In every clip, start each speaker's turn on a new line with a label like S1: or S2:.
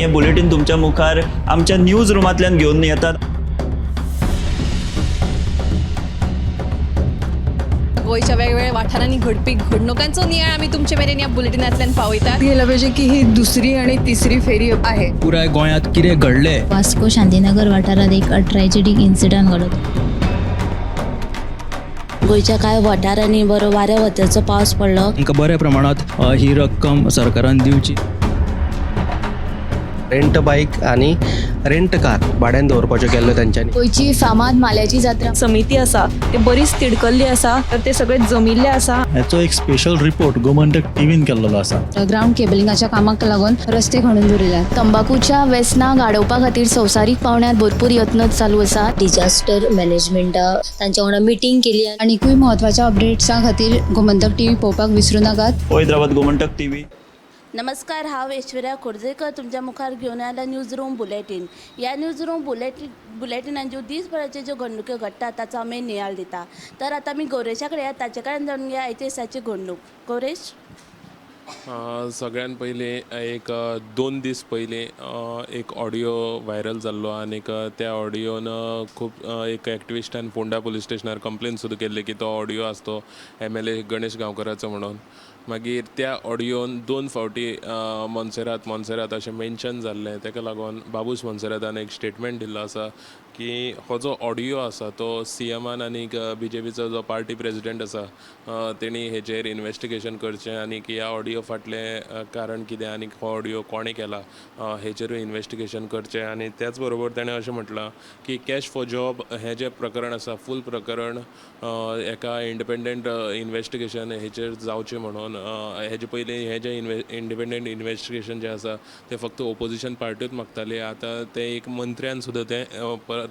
S1: हें बुलेटीन तुमच्या मुखार आमच्या न्यूज रुमांतल्यान घेवन येतात.
S2: गोंयच्या वेगवेगळ्या वाठारांनी घडपी घडणुकांचो नियाळ आमी तुमचे मेरेन ह्या बुलेटिनांतल्यान पावयतात.
S3: गेलं पाहिजे की ही दुसरी आणि तिसरी फेरी आहे.
S4: पुराय गोंयांत कितें घडलें.
S5: वास्को शांतीनगर वाठारात एक ट्रॅजेडीक इन्सिडंट घडलो.
S6: गोंयच्या कांय वाठारांनी बरो वाऱ्या वताचो पावस पडलो.
S4: तांकां बऱ्या प्रमाणांत ही रक्कम सरकारान दिवची.
S7: रेंट बायक आनी रेंट कार भाड्यान दवरपाच्यो केल्ल्यो तेंच्यांनी.
S3: गोंयची फामाद माल्याची जात्रा.
S8: समिती आसा ते बरीच तिडकल्ली आसा, तर ते सगळे जमिल्ले आसा.
S9: हाचो एक स्पेशल रिपोर्ट गोमंतक टीव्हीन केल्लो आसा.
S3: ग्रावंड केबलिंगाच्या कामाक लागून रस्ते खणून दवरिल्यात.
S6: तंबाकूच्या वेसनाक आडोवपा खातीर संवसारीक पावंड्यार भरपूर यत्न चालू आसा.
S5: डिजास्टर मॅनेजमेंटा तांच्या वांगडा मिटींग केली.
S3: आनिकूय म्हत्वाच्या अपडेट्सां खातीर गोमंतक टीव्ही पळोवपाक विसरूं नाकात.
S1: पळयत रावात गोमंतक टीव्ही.
S6: नमस्कार, हांव ऐश्वर्या खोर्जेकर तुमच्या मुखार घेवन आयला न्यूज रूम बुलेटीन. ह्या न्यूज रूम बुलेटिनान ज्यो दीसभराच्यो ज्यो घडणुक्यो घडटात ताचो आमी नियाळ दिता. तर आतां आमी गौरेशा कडेन या, ताचे कडेन जाणून घेया आयच्या दिसाची घडणूक. गौरेश.
S10: सगळ्यान पयलीं एक 2 दीस पयलीं एक ऑडियो व्हायरल जाल्लो आनीक त्या ऑडियोन खूब एक एक्टिविस्टान फोंडा पुलीस स्टेशनार कंप्लेन सुद्दां केल्ली की तो ऑडियो आसा तो एमएलए गणेश गांवकराचो म्हणून. मागीर त्या ऑडियोन दोन फावटी मोन्सेरात मोन्सेरात अशें मेन्शन जाल्लें. ताका लागून बाबूश मोन्सेरातान एक स्टेटमेंट दिल्लो आसा की हो जो ऑडियो आसा तो सीएमान आनीक बीजेपीचो जो पार्टी प्रेजिडेंट आसा तेणी हेजेर इन्वेस्टिगेशन करचें आनीक ह्या ऑडियो फाटलें कारण कितें आनीक हो ऑडियो कोणें केला हेजेरूय इन्वेस्टिगेशन करचें. आनी त्याच बरोबर तेणें अशें म्हटलां की कॅश फॉर जॉब हें जें प्रकरण आसा, फूल प्रकरण एका इंडिपेंडंट इन्वेस्टिगेशन हेचेर जावचें म्हणून. हेजे पयलीं हें जें इंडिपेंडंट इन्वेस्टिगेशन जें आसा तें फक्त ओपोजिशन पार्ट्योच मागताली. आतां तें एक मंत्र्यान सुद्दां तें परत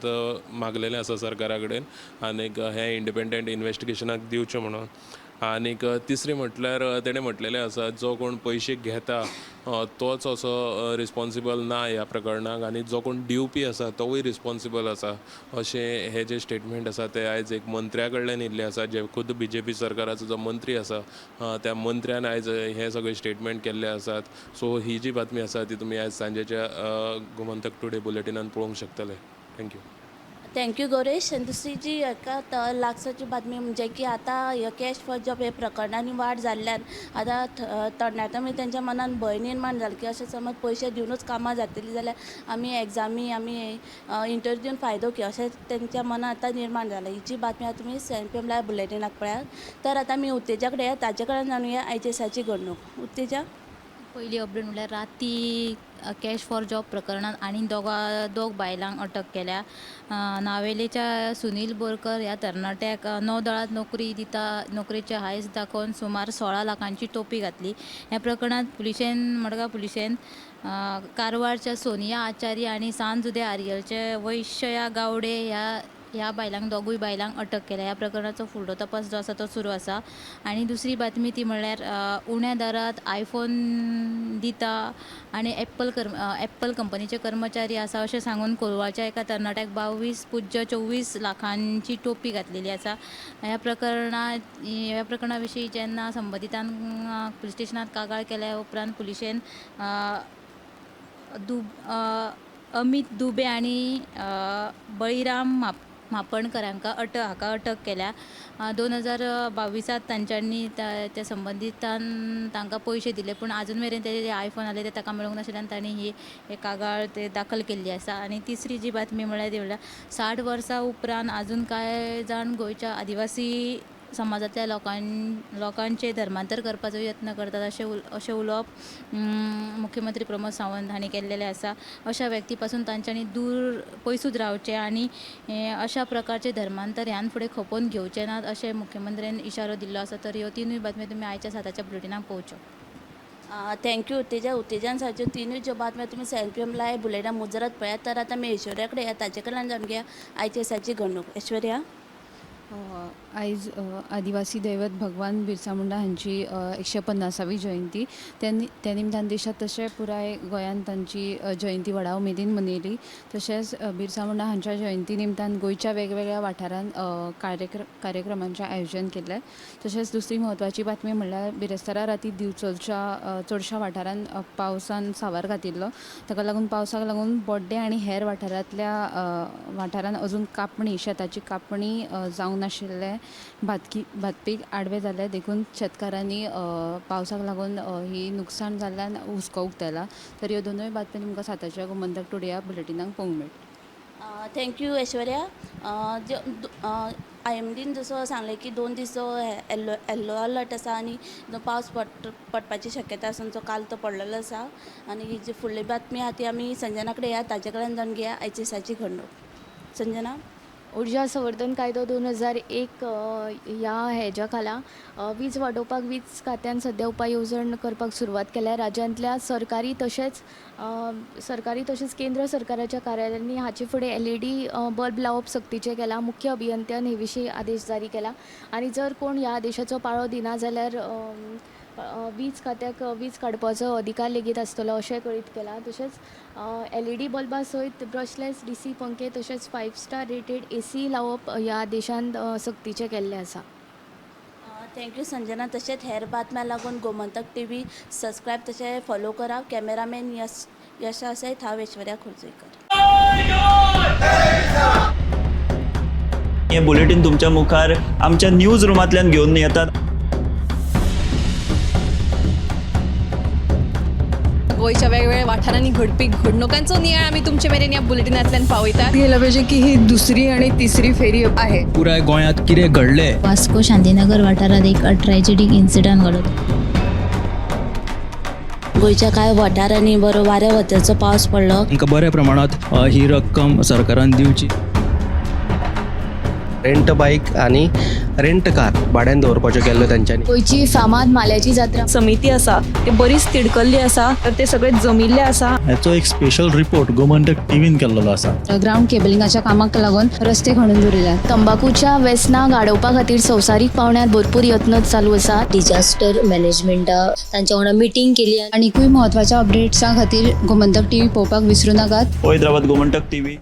S10: मागलेलें आसा सरकारा कडेन आनीक हें इंडिपेंडंट इन्वेस्टिगेशनाक दिवचें म्हणून. आनीक तिसरें म्हटल्यार तेणें म्हटलेलें आसा, जो कोण पयशे घेता तोच असो रिस्पोन्सिबल ना ह्या प्रकरणाक आनी जो कोण दिवपी आसा तोवूय रिस्पोन्सिबल आसा, अशें हें जें स्टेटमेंट आसा तें आयज एक मंत्र्या कडल्यान येयल्लें आसा, जे खुद्द बीजेपी सरकाराचो जो मंत्री आसा त्या मंत्र्यान आयज हें सगळें स्टेटमेंट केल्लें आसात. सो ही जी बातमी आसा ती तुमी आयज सांजेच्या गोमंतक टुडे बुलेटिनान पळोवंक शकतले. Thank you.
S6: Thank you Gauresh. आनी दुसरी जी हेका लागसारची बातमी म्हणजे की आतां हे कॅश फॉर जॉब हे प्रकरणांनी वाड जाल्ल्यान आतां तरणाट्यां मदीं तेंच्या मनान भंय निर्माण जाला की अशें समज पयशे दिवनूच कामां जातलीं जाल्यार आमी एग्जामी आमी इंटरव्यू दिवन फायदो कितें, अशें तेंच्या मनान आतां निर्माण जाला. ही जी बातमी आतां तुमी 7 पीएम लायव बुलेटिनाक पळयात. तर आतां आमी उत्तेजा कडेन या, ताचे कडेन जाणुया आयच्या दिसाची घडणूक. उत्तेजा.
S5: पयली अपडेट म्हणल्यार राती कॅश फॉर जॉब प्रकरणात आनी दोग बायलांक अटक केल्या. नावेलेच्या सुनील बोरकर ह्या तरणाट्याक नौदळांत नोकरी दिता, नोकरेचे हांयस दाखोवन सुमार 16 लाखांची टोपी घातली. ह्या प्रकरणात पुलिशेन, मडगांव पुलिशेन कारवारच्या सोनिया आचार्य आनी सान जुदे आरियलचे वैशया गावडे ह्या ह्या बायलांक, दोगूय बायलांक अटक केल्या. ह्या प्रकरणाचो फुडलो तपास जो आसा तो सुरू आसा. आनी दुसरी बातमी ती म्हणल्यार उण्या दरात आयफोन दिता आनी एप्पल कंपनीचे कर्मचारी आसा अशें सांगून कोलवाच्या एका तरणाट्याक 22.24 लाखांची टोपी घातलेली आसा. ह्या प्रकरणा विशीं जेन्ना संबंदितान पुलीस स्टेशनात कागाळ केल्या उपरांत पुलिशेन अमीत दुबे आनी बळीराम म्हापणकर हाका अटक केल्या. 2022त तांच्यांनी त्या संबंदितान तांकां पयशे दिले, पूण आजून मेरेन तेजे जे आयफोन आसले ते ताका मेळूंक नाशिल्ल्यान तांणी ही कागाळ ते दाखल केल्ली आसा. आनी तिसरी जी बातमी म्हळ्यार ती म्हणल्यार 60 वर्सां उपरांत आजून कांय जाण गोंयच्या आदिवासी समाजांतल्या लोकांचें धर्मांतर करपाचो यत्न करतात अशें उलोवप मुख्यमंत्री प्रमोद सावंत हांणी केल्लेलें आसा. अशा व्यक्ती पासून तांच्यांनी दूर पयसूच रावचें आनी अशा प्रकारचें धर्मांतर ह्यान फुडें खपोवन घेवचे नात अशें मुख्यमंत्र्यान इशारो दिल्लो आसा. तर ह्यो तिनूय बातम्यो तुमी आयच्या 7च्या बुलेटिनाक पळोवच्यो.
S6: Thank you उत्तेजा. उत्तेजान सांगच्यो तिनूय ज्यो बातम्यो तुमी 7 पीएम लायव्ह बुलेटिना मुजरत पळयात. तर आतां आमी ऐश्वर्या कडेन या, ताचे कडल्यान जाणून घेया आयच्या दिसाची घडणूक. ऐश्वर्या.
S3: आयज आदिवासी दैवत भगवान बिरसा मुंडा हांची 150वी जयंती. त्या निमतान देशांत तशें पुराय गोंयांत तांची जयंती व्हडा उमेदीन मनयली. तशेंच बिरसा मुंडा हांच्या जयंती निमतान गोंयच्या वेगवेगळ्या वाठारांत कार्यक्रमांचें आयोजन केल्लें. तशेंच दुसरी म्हत्वाची बातमी म्हणल्यार बिरेस्तारा राती दिवचलच्या चडश्या वाठारांत पावसान सांवार घातिल्लो. ताका लागून पावसाक लागून बोड्डें आनी हेर वाठारांतल्या वाठारांत अजून कापणी, शेताची कापणी जावंक नाशिल्लें भातपीक आडवें जालें. देखून शेतकारांनी पावसाक लागून ही नुकसाण जाल्ल्यान हुस्को उक्तायला. तर ह्यो दोनूय बातमी तुमकां 7च्या गोमंतक टुडे ह्या बुलेटिनाक पळोवंक मेळटल्यो.
S6: Thank you Aishwarya. IMDन जसो सांगलें की 2 दीस जो येल्लो अलर्ट आसा आनी पावस पडपाची शक्यता आसा, जो काल तो पडलेलो आसा. आनी ही जी फुडली बातमी आहा ती आमी संजना कडेन या, ताजे कडेन जाणून घेया आयच्या दिसाची घडणूक. संजना.
S11: उर्जा संवर्धन कायदो 2001 ह्या हेज्या खाला वीज वाडोवपाक वीज खात्यान सद्या उपाय येवजण करपाक सुरवात केल्या. राज्यांतल्या सरकारी तशेंच केंद्र सरकाराच्या कार्यालयांनी हाचे फुडें LED bulb लावप सक्तीचें केलां. मुख्य अभियंत्यान हे विशीं आदेश जारी केला आनी जर कोण ह्या आदेशाचो पाळो दिना जाल्यार वीज खात्याक वीज काडपाचो अधिकार लेगीत आसतलो अशें कळीत केलां. तशेंच LED बल्बा सयत ब्रशलेस DC पंखे तशेंच 5 स्टार रेटेड AC लावप ह्या देशांत सक्तीचें केल्लें आसा.
S6: Thank you Sanjana. तशेंच हेर बातम्या लागून गोमंतक TV subscribe तशें फॉलो करा. कॅमेरामॅन यशा सयत हांव ऐश्वर्या खोर्जुंवेकर.
S1: हें बुलेटीन तुमच्या मुखार आमच्या न्यूज रुमांतल्यान घेवन येतात.
S2: गोंयच्या वेगवेगळ्या वाठारांनी घडपी घडणुकांचो नियाळ आमी तुमचे मेरेन ह्या बुलेटिनांतल्यान पावयतात.
S8: गेलं पाहिजे की ही दुसरी आणि तिसरी फेरी आहे.
S4: पुराय गोंयांत कितें घडलें
S5: वास्को शांतीनगर वाठारात एक ट्रॅजेडीक इन्सिडंट घडलो.
S6: गोंयच्या कांय वाठारांनी बरो वाऱ्या वताचो पावस पडलो.
S4: तांकां बऱ्या प्रमाणांत ही रक्कम सरकारान दिवची.
S7: रेंट बायक आनी रेंट कार भाड्यान दवरपाच्यो केल्ल्यो तेंच्यांनी.
S11: गोंयची फामाद माल्याची जात्रा
S8: समिती आसा ते बरीच तिडकल्ली आसा. तर ते सगळे जमिल्ले आसा.
S9: हाचो एक स्पेशल रिपोर्ट गोमंतक टीव्हीन केल्लो आसा.
S3: ग्रावंड केबलिंगाच्या कामाक लागून रस्ते खणून दवरिल्यात.
S11: तंबाखूच्या वेसनाक आडोवपा खातीर संवसारीक पावंड्यार भरपूर यत्न चालू आसात.
S5: डिजास्टर मॅनेजमेंटा तांच्या वांगडा मिटींग केली.
S3: आनीकूय म्हत्वाच्या अपडेट्सां खातीर गोमंतक टीव्ही पळोवपाक विसरूं नाकात.
S1: पळयत रावात गोमंतक टीव्ही.